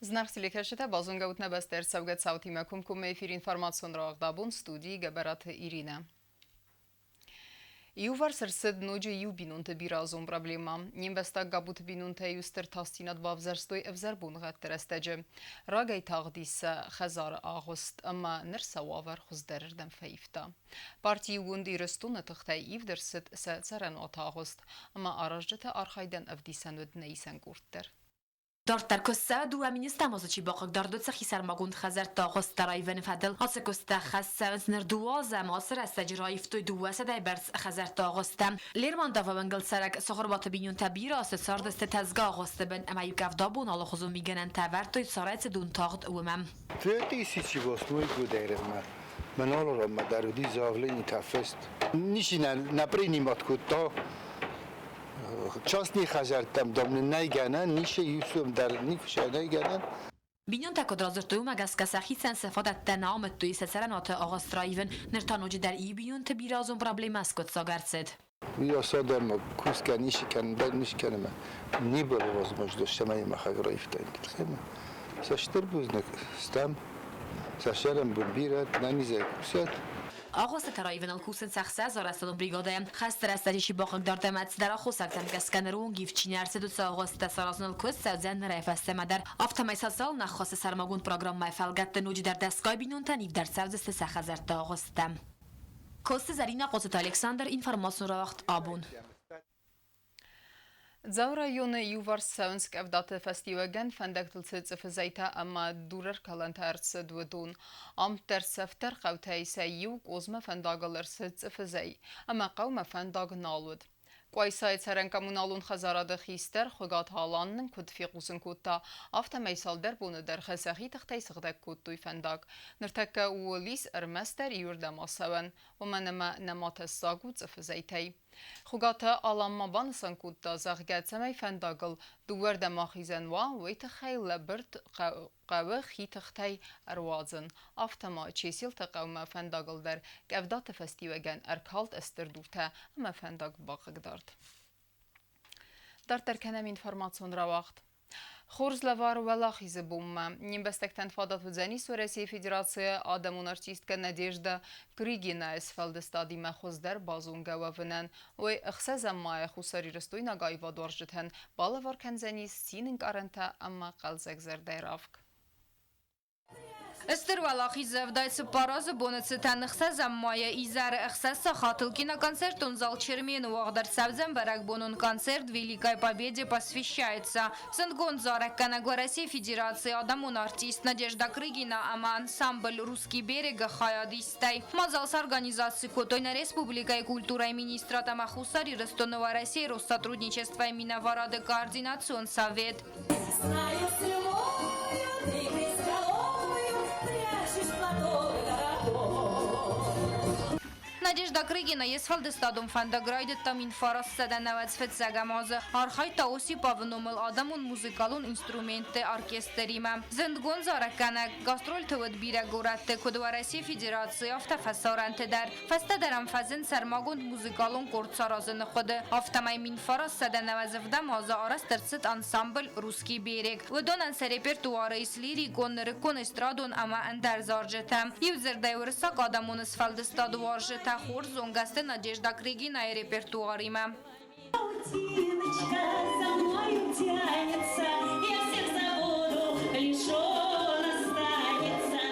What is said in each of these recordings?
Зынаргъ телекӕсджытӕ, базонгӕ ут нӕ бӕстӕ ӕрцӕугӕ цаутимӕ комкоммӕ эфиры информацион рауагъд абон студийы Гӕбӕраты Иринӕ. Иуварс ӕрцыд ноджы иу бинонты бирӕазон проблемӕ. Не мбӕстаг Габуты бинонтӕ иу стыр тасдзинад бавзӕрстой ӕвзӕр боныгъӕдты рӕстӕджы. Рагӕй тагъди сӕ хӕдзары агъуыст ӕмӕ ныр сӕ уавӕр хуыздӕрырдӕм фӕивта. Парти Иугонд Ирыстоны тыхтӕй ивд ӕрцыд сӕ цӕрӕнуаты агъуыст ӕмӕ аразджыты архайдӕн ӕвдисӕн уыд нӕ исӕн къорд дӕр. Дарддӕр куыст дыууӕ министрамозы чи бахъыгдард, уыцы хисӕрмагонд хӕдзӕртты агъуысттӕ раивыны фӕдыл. Ацы куысттӕ хӕс цӕуынц ныр дыууӕ азы ӕмӕ ацы рӕстӕджы раивтой дыууӕсӕдӕйы бӕрц хӕдзӕртты агъуысттӕ. Лермонтовы уынгыл цӕрӕг Цыхуырбаты бинонтӕ бирӕ азты цардысты тӕдзгӕ агъуысты бын ӕмӕ-иу къӕвдабон алыхуызон мигӕнӕнтӕ ӕвӕрдтой царӕй цы дон тагъд, уымӕ. 2008 года Мӕнӕ дӕр уыди заявление фыст. Ничи нӕ принимать кодта. Частный хӕдзӕрттӕм дам нын нӕй гӕнӕн, ницы иу дӕр никуы нӕй гӕнӕн. Бинонтӕ куыд радзырдтой, уымӕ гӕсгӕ сӕхицӕн сӕ фадӕттӕ нӕ амыдтой сӕ цӕрӕнуаты агъуыст раивын, ныр та ноджыдӕр иу бинонты бирӕазон проблемӕ скъуыддзаг ӕрцыд. Уый асадӕмӕ кусгӕ ницы кӕнын, дӕр ницы кӕнын не было возможности, цӕмӕй махӕг раивтаин. Сӕ стыр бузныг стӕм, сӕ сӕрӕнбон бирӕ, нӕнизӕй кусӕт. Агъуыстытӕ раивыныл кусынц ӕхсӕз арӕзтадон бригадӕйы. Хӕсты рӕстӕджы чи бахъыгдард ӕмӕ цыдӕр аххосӕгтӕм гӕсгӕ ныры онг ивд чи не ӕрцыд, уыцы агъуыстытӕ саразыныл куыст цӕудзӕн нырӕй фӕстӕмӕ дӕр. Афтӕмӕй социалон ӕххуысы сӕрмагонд программӕйы фӕлгӕтты ноджыдӕр дӕсгай бинонтӕн ивд ӕрцӕудзысты сӕ хӕдзӕртты агъуысттӕ. Коцты Зӕринӕ, Хъоцыты Александр, информацион рауагъд «Абон». Дзауы районы иуварс цӕуынц къӕвдаты фӕстиуӕгӕн фӕндӕгтыл цы цъыфы зӕйтӕ ӕмӕ дурӕркӕлӕнтӕ ӕрцыд, уыдон. Ам дӕр цӕфдӕр хъӕутӕй сӕ иу Къозмӕ фӕндагыл ӕрцыд цъыфы зӕй, ӕмӕ хъӕумӕ фӕндаг нал уыд. Къуайсайы цӕрӕн-коммуналон хӕдзарады хистӕр Хуыгаты Алан нын куыд фехъусын кодта, афтӕмӕй цалдӕр боны дӕргъы сӕхи тыхтӕй сыгъдӕг кодтой фӕндаг. Ныртӕккӕ ууыл ис ӕрмӕстдӕр иуырдӕм ацӕуӕн, уымӕн ӕмӕ нӕма тӕссаг у цъыфы зӕйтӕй. Хуыгаты Алан ма банысан кодта, зӕгъгӕ, цӕмӕй фӕндагыл дыууӕрдӕм ахизӕн уа, уый тыххӕй лӕбырд хъӕуы хи тыхтӕй ӕруадзын. Афтӕ ма Чеселты хъӕумӕ фӕндагыл дӕр къӕвдаты фӕстиуӕгӕн ӕркалд стыр дуртӕ ӕмӕ фӕндаг бахъыгдард. Дарддӕр кӕнӕм информацион рауагъд. Хорз лӕвар Уӕлахизы бонмӕ. Не мбӕстӕгтӕн фадат уыдзӕнис Уӕрӕсейы Федерацийы адӕмон артисткӕ Надежда Крыгинайы сфӕлдыстадимӕ хуыздӕр базонгӕ уӕвынӕн. Уый ӕхсӕзӕм майы хуссарирыстойнаг аивадуарзджытӕн балӕвар кӕндзӕнис цины ӕнкъарӕнтӕ ӕмӕ хъӕлдзӕг зӕрдӕйы равг. Стыр Уӕлахизы 74 азы боны цытӕн ӕхсӕзӕм майӕ изӕры ӕхсӕз сахатыл киноконцертон зал Чермен-ы уагъд ӕрцӕудзӕн бӕрӕгбонон концерт «Великой Победе посвящается». Зындгонд зарӕггӕнӕг Уӕрӕсейы Федерацийы адӕмон артист Надежда Крыгина ӕмӕ ансамбль «Русский берег»-ы хайадисттӕй. Мадзал сорганизаци кодтой нӕ республикӕйы культурӕйы министрад ӕмӕ Хуссар Ирыстоны Уӕрӕсейы Россотрудничествойы минӕварады координацион совет. Знаю, зимою ты крестоловую прячешь платок дорогой. Надежда Крыгина йе сфӕлдыстадон фӕндаг райдыдта 1995 фыццӕгӕм азы. Архайдта Осиповы номыл адӕмон музыкалон инструментты оркестримӕ. Зындгонд зарӕггӕнӕг гастрольты уыд бирӕ горӕтты, куыд Уӕрӕсейы Федерацийы, афтӕ фӕсарӕнты дӕр. Фӕстӕдӕр ӕм фӕзынд сӕрмагонд музыкалон къорд саразыны хъуыды. Афтӕмӕй 1997 азы арӕзт ӕрцыд ансамбль «Русский берег». Уыдонӕн сӕ репертуары ис лирикон, нырыккон эстрадон ӕмӕ ӕндӕр зарджытӕ. Иудзырдӕй, уырыссаг адӕмон сфӕлдыстады уарзджытӕ хорз зонгӕ сты Надежда Крыгинайы репертуаримӕ. Паутиночка за мною тянется, я всех забуду, лишь он останется.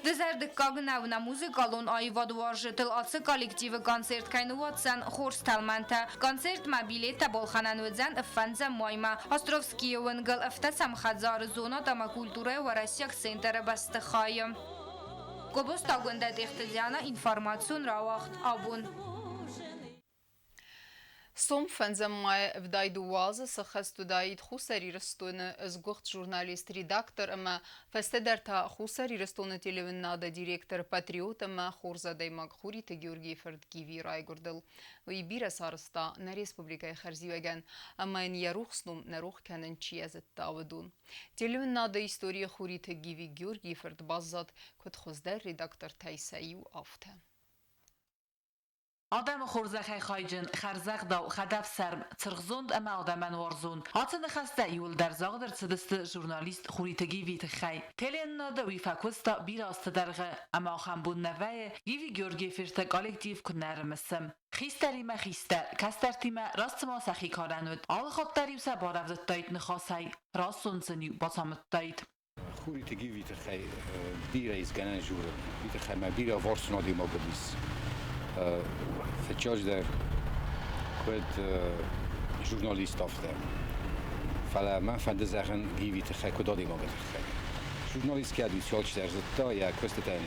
Дызӕрдыггаг нӕу нӕ музыкалон аивадуарзджытыл ацы коллективы концерт кӕй ныууадздзӕн хорз тӕлмӕнтӕ. Концертмӕ билеттӕ балхӕнӕн уыдзӕн фӕндзӕм маймӕ. Островскийы уынгыл ӕфтӕсӕм хӕдзары зонад ӕмӕ культурӕйы уӕрӕсейаг центры бӕстыхайы. Гобозты Агуындӕ Тъехты Диана информацион рауагъд абон. Сом фӕндзӕм майы ӕвдай-дыууӕ азы сӕххӕст уыдаид Хуссар Ирыстоны сгуыхт журналист, редактор ӕмӕ фӕстӕдӕр та Хуссар Ирыстоны телеуынынады директор, патриот ӕмӕ хорз адӕймаг Хуриты Георгийы фырт Гивийы райгуырдыл. Уый бирӕ сарӕзта нӕ республикӕйы хӕрзиуӕгӕн ӕмӕ йын йӕ рухс ном нӕ рох кӕнын чи зыдта, уыдон. Телеуынынады историйы Хуриты Гиви Георгийы фырт баззад куыд хуыздӕр редактортӕй сӕ иу, афтӕ. Адӕмы хорзӕхӕй хайджын, хӕрзӕгъдау, хӕдӕфсарм, цыргъзонд ӕмӕ адӕмӕн уарзон. Ацы ныхӕстӕ иууылдӕр загъд ӕрцыдысты журналист Хуриты Гивийы тыххӕй. Теленнады уый фӕкуыста бирӕ азты дӕргъы, ӕмӕ ахӕм бон нӕ вӕййы, Гиви Георгийы фырты коллектив куы нӕ ӕрымысы. Хистӕримӕ хистӕр, кӕстӕртимӕ раст цыма сӕхи карӕн уыд, алы хатт дӕр-иу сӕ барӕвдыдтаид ныхасӕй, растзонд сын-иу бацамыдтаид. Хуриты Гиви тыххӕй бирӕ ис гӕнӕн дзурын. Уый тыххӕй мӕ бирӕ варсон адӕймаг уыдис. Фыццаджыдӕр куыд журналист афтӕ. Фӕлӕ мӕн фӕнды зӕгъын Гиви тыххӕй куыд адӕймагы тыххӕй. Журналист кӕд уыд, алчидӕр зыдта, йӕ куыстытӕн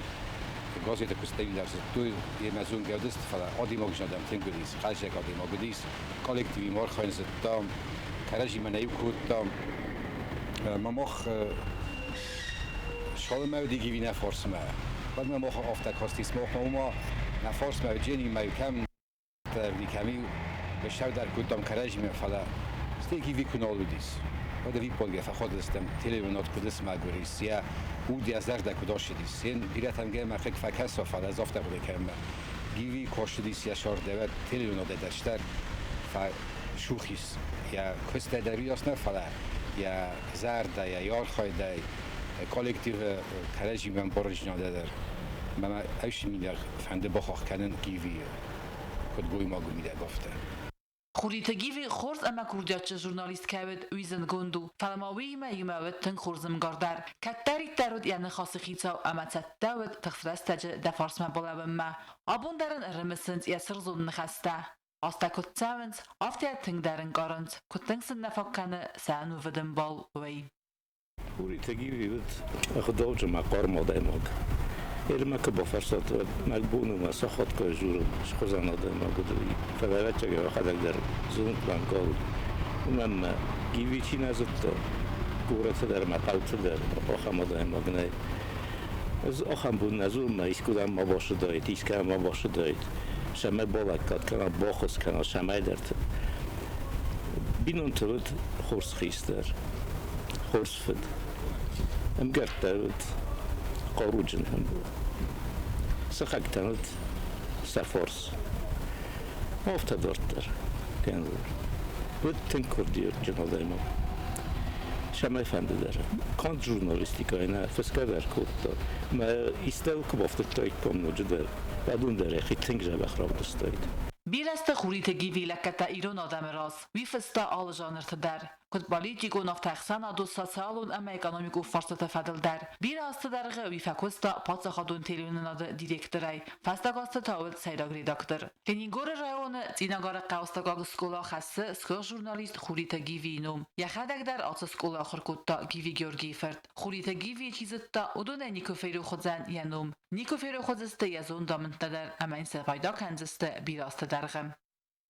газеты куыстытӕ дӕр зыдтой, йемӕ зонгӕ уыдысты, фӕлӕ адӕймагджын адӕм тынг уыдис, хъазӕг адӕймаг уыдис, коллективимӕ архайын зыдта, кӕрӕдзимӕ нӕ иу кодта. Мӕ мах Шалымӕ уыди Гиви нӕ фарсмӕ. Уӕд мӕ мах афтӕ кастис, мах уымӕ нӕ фарсмӕ Дженимӕ кӕм кӕм сӕрдар кодтам кӕрӕдзимӕ, фӕлӕ стӕй Гиви куы нал уыдис, уӕд ӕвиппайгӕ фӕхуыдыстӕм телеуынад куыд смӕгуыр ис, йӕ уд йӕ зӕрдӕ куыд ассыдис. Йе бирӕтӕм гӕмӕ хъыг фӕкӕса, фӕлӕ ӕз афтӕ хъуыды кӕнын, Гиви куы ассыдис йӕ сӕрдӕвӕд телеуынадӕй дӕр фӕсух ис. Йӕ куыстӕй дӕр уыйас нӕ, фӕлӕ йӕ зӕрдӕ, йӕ архайдӕй коллективы кӕрӕдзимӕ ӕмбарындзинадӕй дӕр. Мӕ ӕфсин мидӕг фӕнды бахахх кӕнын Гивийы, куыд гоймагы мидӕг, афтӕ. Хуриты Гиви хорз ӕмӕ курдиатджын журналист кӕй уыд, уый зындгонд у, фӕлӕ ма уыимӕ иумӕ уыд тынг хорз ӕмгар дӕр. Кӕддӕриддӕр уыд йӕ ныхасы хицау ӕмӕ цӕттӕ уыд тыхст рӕстӕджы дӕ фарсмӕ балӕууынмӕ. Абон дӕр ын ӕрымысынц йӕ цыргъзонд ныхӕстӕ. Азтӕ куыд цӕуынц, афтӕ тынгдӕр ӕнкъарынц, куыд тынг сын нӕ фаг кӕны сӕ ӕнувыд ӕмбал, уый. Хуриты Гиви уыд ӕгъдауджын ӕмӕ хъарм адӕймаг. Ӕрмӕ куы бафарстат, уӕд мӕ бон у мӕ сахатгай дзурын, схуызӕн адӕймаг уыд, уый. Фӕлӕ ӕвӕццӕгӕн йӕхӕдӕг дӕр зондмӕ ӕнхъӕл уыд. Уымӕн ӕмӕ Гиви чи нӕ зыдта, горӕты дӕр ӕмӕ хъӕуты дӕр ахӕм адӕймаг нӕй. Ӕз ахӕм бон нӕ зонын, ӕмӕ искуыдӕм ма бацыдаид, искӕмӕ ма бацыдаид, цӕмӕй балӕггад кӕна, баххуыс кӕна цӕмӕйдӕрты. Бинонты уыд хорз хистӕр, хорз фыд. Ӕмгӕрттӕ уыд хъаруджын ӕмбал. Сыхӕгтӕн уыд сӕ фарс. Афтӕ дарддӕр кӕндзӕн. Уыд тынг курдиатджын адӕймаг. Цӕмӕй фӕнды дӕр. Канд журналистикӕйы нӕ, фысгӕ дӕр кодта. Мӕ истӕуыл куы бафтыдтаиккам ноджыдӕр, уӕд дӕр йӕхи тынг дзӕбӕх равдыстаид. Бирӕ сты Хуриты Гиви лӕггӕдтӕ ирон адӕмы раз. Уый фыста алы жанрты дӕр. Куыд политикон, афтӕ ӕхсӕнадон, социалон ӕмӕ экономикон фарстаты фӕдыл дӕр. Бирӕ азты дӕргъы уый фӕкуыста паддзахадон телеуынынады директорӕй, фӕстаг азты та уыд сӕйраг редактор. Ленингоры районы Цъинагары хъӕустагаг скъола хӕссы сгуыхт журналист Хуриты Гивийы ном. Йӕхӕдӕг дӕр ацы скъола ахуыр кодта Гиви Георгийы фырт. Хуриты Гивийы чи зыдта, уыдонӕй никуы ферох уыдзӕн йӕ ном. Никуы ферох уыдзысты йӕ зондамындтӕ дӕр ӕмӕ йын сӕ пайда кӕндзысты бирӕ азты дӕргъы.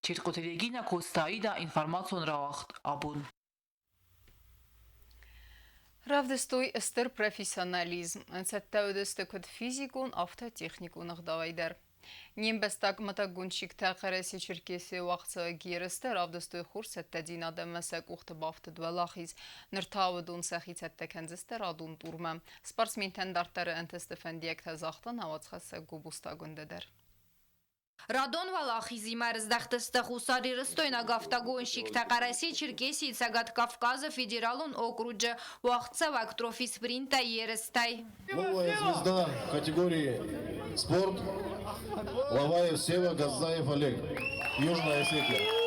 Чиркъуты Регина Костаида информацион рауагъд абон. Равдыстой стыр профессионализм. Цӕттӕ уыдысты куыд физикон, афтӕ техникон ӕгъдауӕй дӕр. Не мбӕстаг мотогонщиктӕ Хъӕрӕсе-Черкесийы уагъдцӕуӕг ерыстӕ равдыстой хорз цӕттӕдзинад ӕмӕ сӕ къухты бафтыд уӕлахиз. Ныр та уыдон сӕхи цӕттӕ кӕндзысты радон турмӕ. Спортсментӕн дарддӕры ӕнтысты фӕндиӕгтӕ загъта науӕдзхӕссӕг Гобозты Агуындӕ дӕр. Радон уӕлахизимӕ ӕрыздӕхтысты хуссарирыстойнаг автогонщиктӕ Хъӕрӕсе-Черкесийы Цӕгат Кавказы федералон окруджы уагъдцӕуӕг трофи-спринтӕй ерыстӕй. Новая звезда категории спорт Лаваев Сева, Газзаев Олег, Южная Осетия.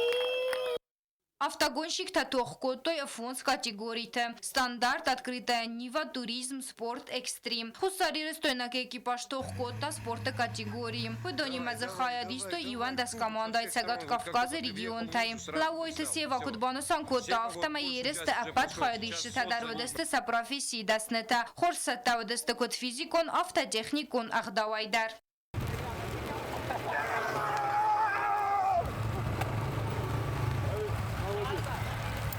Автогонщиктӕ тох кодтой фондз категориты: стандарт, открытая Нива, туризм, спорт, экстрим. Хуссарирыстойнаг экипаж тох кодта спорты категорийы. Уыдонимӕ дзы хайад истой 11 командӕйы Цӕгат Кавказы регионтӕй. Лӕууойты Сева куыд банысан кодта, афтӕмӕй ерысты ӕппӕт хайадисджытӕ дӕр уыдысты сӕ профессийы дӕснытӕ. Хорз цӕттӕ уыдысты куыд физикон, афтӕ техникон ӕгъдауӕй дӕр.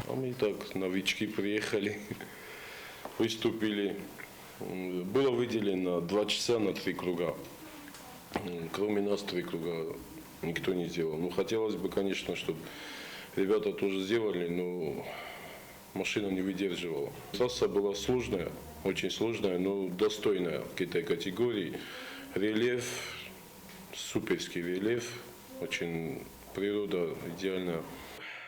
А мы так, новички приехали, выступили. Было выделено 2 часа на три круга. Кроме нас три круга никто не сделал. Ну, хотелось бы, конечно, чтобы ребята тоже сделали, но машина не выдерживала. Трасса была сложная, очень сложная, но достойная к этой категории. Рельеф, суперский рельеф. Очень природа идеальная.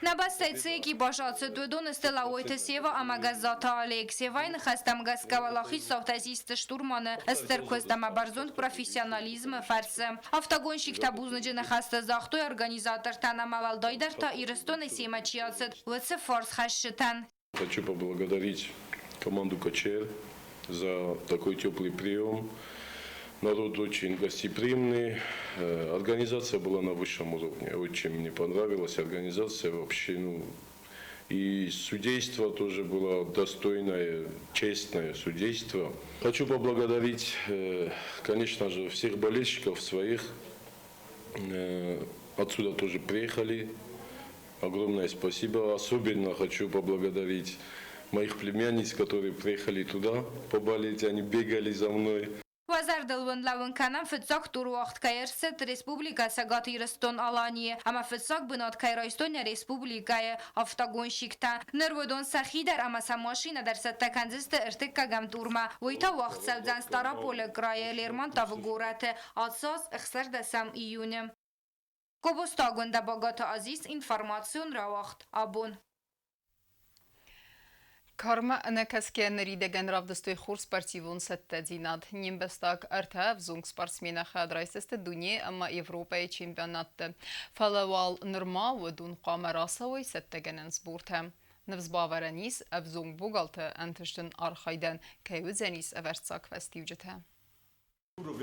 Нӕ бӕстӕйы цы экипаж ацыд, уыдон сты Лаойты Сева ӕмӕ Гӕззаты Олег. Севайы ныхӕстӕм гӕсгӕ уӕлахиздзаутӕ систы штурманы стыр куыст ӕмӕ бӕрзонд профессионализмы фӕрцы. Автогонщиктӕ бузныджы ныхӕстӕ загътой организатортӕн ӕмӕ уӕлдайдӕр та Ирыстонӕй семӕ чи ацыд, уыцы фарсхӕсджытӕн. Хочу поблагодарить команду КЧР за такой теплый прием. Народ очень гостеприимный. Организация была на высшем уровне. Очень мне понравилась организация вообще. Ну, и судейство тоже было достойное, честное судейство. Хочу поблагодарить, конечно же, всех болельщиков своих. Отсюда тоже приехали. Огромное спасибо. Особенно хочу поблагодарить моих племянниц, которые приехали туда поболеть. Они бегали за мной. Уӕ зӕрдыл уын лӕууын кӕнӕм, фыццаг тур уагъд кӕй ӕрцыд Республикӕ Цӕгат Ирыстон-Аланийы ӕмӕ фыццаг бынат кӕй райстой нӕ республикӕйы автогонщиктӕ. Ныр уыдон сӕхи дӕр ӕмӕ сӕ машинӕ дӕр цӕттӕ кӕндзысты ӕртыккӕгӕм турмӕ. Уый та уагъд цӕудзӕн Стъараполы крайы Лермонтовы горӕты ацы аз 16 июны. Кобозты Агуындӕ, Багаты Азиз, информацион рауагъд «Абон». Кармӕ ӕнӕкӕсгӕ ныридӕгӕн равдыстой хорз спортивон цӕттӕдзинад. Не мбӕстаг ӕртӕ ӕвзонг спортсмены хӕд райсдзысты дуне ӕмӕ Европӕйы чемпионатты. Фӕлӕ уал нырма уыдон хъуамӕ рацӕуой цӕттӕгӕнӕн сбортӕ. Ныфс бавӕрӕн ис, ӕвзонг богалты ӕнтыстджын архайдӕн кӕй уыдзӕнис ӕвӕрццаг фӕстиуджытӕ.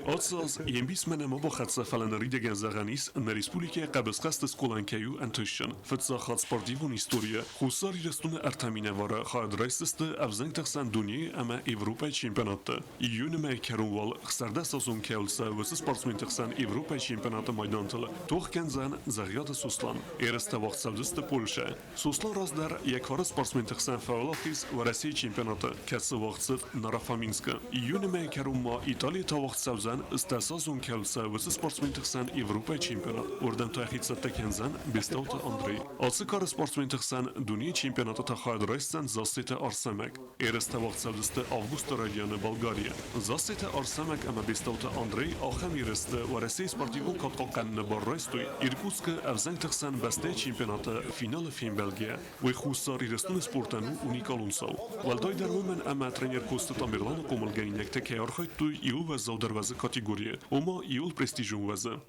Ацы аз йе мбисмӕ нӕма бахӕццӕ, фӕлӕ ныридӕгӕн зӕгъӕн ис, нӕ республикӕйы хъӕбысхӕсты скъолайӕн кӕй у ӕнтыстджын. Фыццаг хатт спортивон историйы Хуссар Ирыстоны ӕртӕ минӕвары хайад райсдзысты ӕвзӕнгты хсӕн дунейы ӕмӕ Европӕйы чемпионатты. Июны мӕйы кӕрон уал 16-азон кӕуыл цӕуы, уыцы спортсменты хсӕн Европӕйы чемпионаты майдантыл тох кӕндзӕн Дзӕгъиаты Сослан. Ерыстӕ уагъд цӕудзысты Польшӕйы. Сослан раздӕр йӕ кары спортсменты хсӕн фӕуӕлахиз Уӕрӕсейы чемпионаты, кӕцы уагъд цыд Нарафаминскы. Июны мӕйы кӕронмӕ Италийы та уагъд цӕудзӕн стӕсазон кӕлцӕ уыцы спортсменты хсӕн Европӕйы чемпионат. Уырдӕм та йӕхи цӕттӕ кӕндзӕн Бестауты Андрей. Ацы кары спортсменты хсӕн дунейы чемпионаты та хайад райсдзӕн Зассеты Арсӕмӕг. Ерыстӕ уагъд цӕудзысты августы райдианы Болгарийы. Зассеты Арсӕмӕг ӕмӕ Бестауты Андрей ахӕм ерысты Уӕрӕсейы спортивон кад хъахъхъӕныны бар райстой Иркутскы ӕвзӕнгты хсӕн бӕстӕйы чемпионаты финалы фембӕлгӕйӕ. Уый Хуссар Ирыстоны спортӕн у уникалон цау. Уӕлдайдӕр уымӕн ӕмӕ тренер Коцты Тамерланы хъомылгӕнинӕгтӕ кӕй архайдтой иуыл уӕззаудӕр уӕзы категорийы, ома иуыл престижон уӕзы.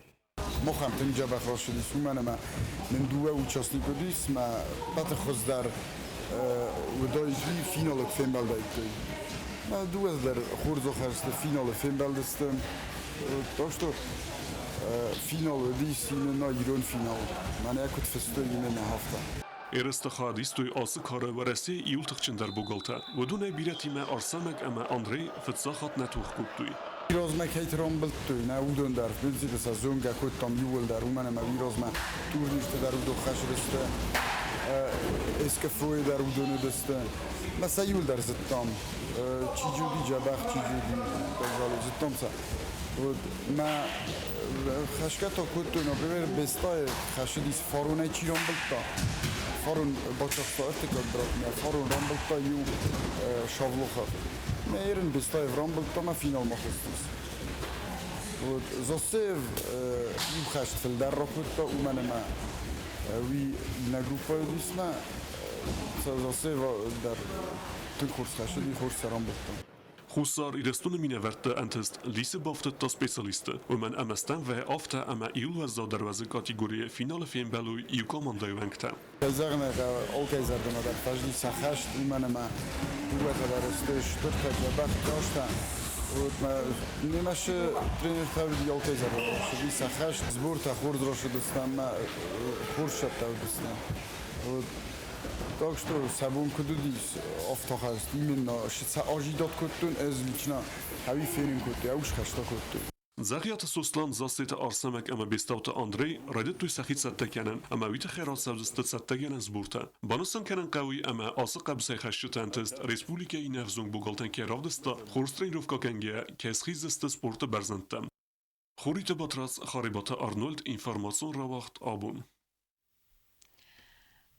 Махӕн тынг дзӕбӕх рацыдис, уымӕн ӕмӕ нын дыууӕ участник уыдис, мӕ пӕты хуыздӕр уыдаид финалы фембӕлдаиккой. Мӕ дыууӕ дӕр хорз охӕсты финалы фембӕлдысты. Так что финал уыдис именно ирон финал. Мӕнӕ куыд фыстой именно афтӕ. Ерысты хайад истой ацы кары Уӕрӕсейы иуыл тыхджындӕр богалтӕ. Уыдонӕй бирӕтимӕ Арсӕмӕг ӕмӕ Андрей фыццаг хатт нӕ тох кодтой. Размӕ кӕй рамбылдтой, нӕ уыдон дӕр, в принципе, сӕ зонгӕ кодтам иууылдӕр, уымӕн ӕмӕ уый размӕ турнирты дӕр уыдон хӕсыдысты, СКФО-йы дӕр уыдон уыдысты. Мӕ сӕ иуылдӕр зыдтам. Чи уыди дзӕбӕх, чи уыди зыдтам сӕ. Вот мӕ хӕсгӕ та кодтой, например, Бестайы хӕсыдис фаронӕй чи рамбылдта. Фарон бацахста ӕртыккаг братмӕ, фарон рамбылдта иу Шавлохов. Мӕ ерын Бестаев рамбылдта мӕ финалмӕ хызтис. Вот Зосеев иу хӕст фылдӕр ракодта, уымӕн ӕмӕ уый иннӕ группӕйы уыдис мӕ Зосеев дӕр тынг хорз хӕсыди, хорз сӕ рамбылдта. Хуссар Ирыстоны минӕвӕртты ӕнтыст Лисы бафтыдта специалистты, уымӕн ӕмӕ стӕм вӕййы афтӕ, ӕмӕ иуыл уӕззаудӕр уӕзы категорийы финалы фембӕлой иу командӕйы уӕнгтӕ. Кӕй зӕгъын ӕй хъӕуы, алкӕй зӕрдӕмӕ дӕр фӕзынд сӕ хӕст, уымӕн ӕмӕ дыууӕтӕ дӕр сты стыртӕ, дзӕбӕх хъазтӕ. Вот немӕ цы тренертӕ уыди, алкӕй зӕрдӕ дӕр цыди сӕ хӕст. Сбортӕ хорз рацыдысты ӕмӕ хорз цӕттӕ уыдысты. Вот так что сӕ бон куыд уыдис афтӕ хӕст, именно сӕ ожидать кодтон ӕз лично, ӕви фенын кодтой, ӕви схӕстӕ кодтой. Дзӕгъиаты Сослан, Зассеты Арсӕмӕг ӕмӕ Бестауты Андрей райдыдтой сӕхи цӕттӕ кӕнын ӕмӕ уый тыххӕй рацӕудзысты цӕттӕгӕнӕн сбортӕ. Банысан кӕнын хъӕуы ӕмӕ ацы хъӕбысӕйхӕсджыты ӕнтыст республикӕйы иннӕ ӕвзонг богалтӕн кӕй равдыста, хорз тренировкӕ кӕнгӕйӕ, кӕй схиздзысты спорты бӕрзӕндтӕм. Хуриты Батрадз, Харебаты Арнольд, информацион рауагъд абон.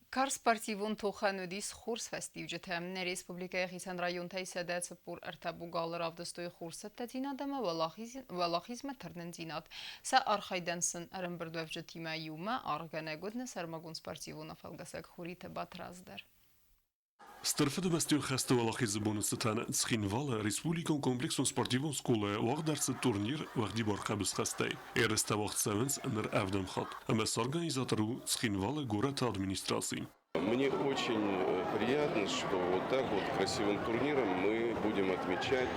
Карз спортивон тохӕн уыдис хорз фӕстиуджытӕ. Нӕ республикӕйы хицӕн районтӕй 143 богалы равдыстой хорз цӕттӕдзинад ӕмӕ уӕлахизмӕ тырнындзинад. Сӕ архайдӕн сын ӕрӕмбырдуӕвджытимӕ иумӕ аргъгӕнӕг уыд нӕ сӕрмагонд спортивон афӕлгӕсӕг Хуриты Батрадз дӕр. Стыр Фыдыбӕстӕйон хӕсты Уӕлахизы боны цытӕн Цхинвалы республикон комплексон спортивон скъолайы уагъд ӕрцыд турнир уӕгъдибар хъӕбысхӕстӕй. Ерыстӕ уагъд цӕуынц ныр ӕвдӕм хатт, ӕмӕ сӕ организатор у Цхинвалы горӕты администраци. Мне очень приятно, что вот так вот красивым турниром мы будем отмечать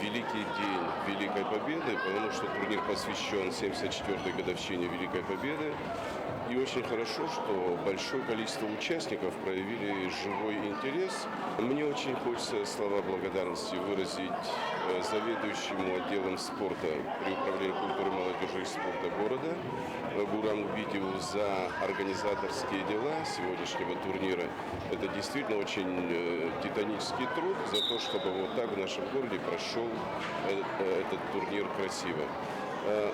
великий день Великой Победы, потому что турнир посвящен 74-й годовщине Великой Победы. И очень хорошо, что большое количество участников проявили живой интерес. Мне очень хочется слова благодарности выразить заведующему отделом спорта при управлении культуры, молодежи и спорта города Гураму Бидиеву за организаторские дела сегодняшнего турнира. Это действительно очень титанический труд за то, чтобы вот так в нашем городе прошел этот турнир красиво.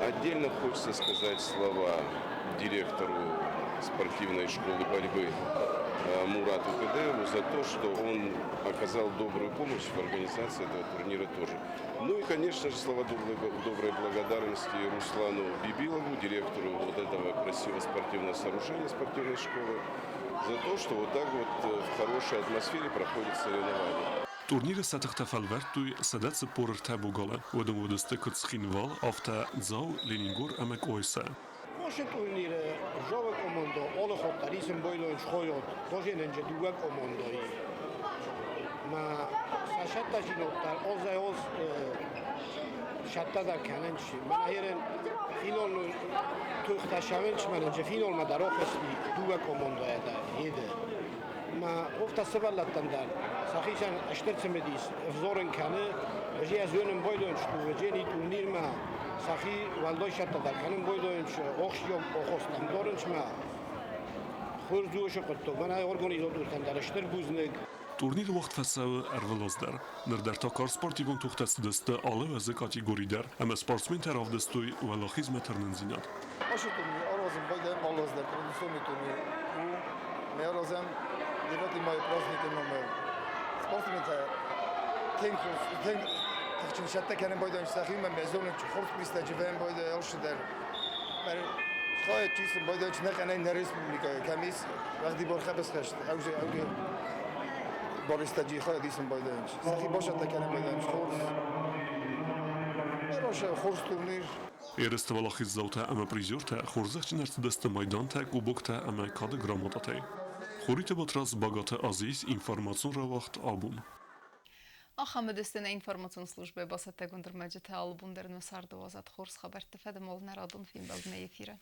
Отдельно хочется сказать слова директору спортивной школы борьбы Мурату Кадееву за то, что он оказал добрую помощь в организации этого турнира тоже. Ну и, конечно же, слова доброй благодарности Руслану Бибилову, директору вот этого красивого спортивного сооружения спортивной школы, за то, что вот так вот в хорошей атмосфере проходит соревнования. Турниры сӕ тыхтӕ фӕлвӕрдтой 143 богалы. Уыдон уыдысты куыд Цхинвал, афтӕ Дзау, Ленингор ӕмӕ Къуайса. Оши турнири Жовы командо олохотта рисен бойдоинч хойот дожененже дуга командои. Ма сашатта жиноттар озай оз шаттадар каненчи. Мана херен финал тухташавенч маненже финал ма дар охести дуга командоя да хеде. Ма офта сываллаттандар сахишан аштерцемедис взорен кане же аз өнен бойдоинч ту жени турнир ма сахи валдой шаттадар канен бойдоинч охшио охостам доренч ма хурзуошо қотто мана организатортан штыр бузныг. Турнир уагъд фӕцӕуы ӕрвылаз дӕр. Ныр дӕр та карз спортивон тохтӕ цыдысты алы уӕзы категори дӕр, ӕмӕ спортсментӕ равдыстой уӕлахизмӕ тырнындзинад. Оши турнир аразым байдаем алаз дӕр традиционный турнир у ме аразӕм 9 мая праздники номер. Спортсментӕ тынг тынг тыхджын цӕттӕ кӕнын байдайынц сӕхимӕ, ме зонынц, хорз призтӕ вӕййын байдайы алцыдӕр. Хайад чи исын байдайынц нӕхъӕнӕй нӕ республикӕйы, кӕм ис уӕгъдибар хъӕбысхӕст, баристаджи хайад исын байдайынц. Сӕхи бацӕттӕ кӕнын байдайынц хорз. Хорз турнир. Ерысты уӕлахиздзаутӕ ӕмӕ призертӕ хорзӕхджын ӕрцыдысты майдантӕ, кубоктӕ ӕмӕ кады грамотатӕй. Хуриты Батрадз, Багаты Азиз, информацион рауагъд «Абон». Ахӕм уыдысты нӕ информацион службӕйы бацӕттӕгонд ӕрмӕджытӕ. Алы бон дӕр нӕ царды уадзӕд хорз хабӕртты фӕдыл нӕ радон фембӕлд нӕ эфиры.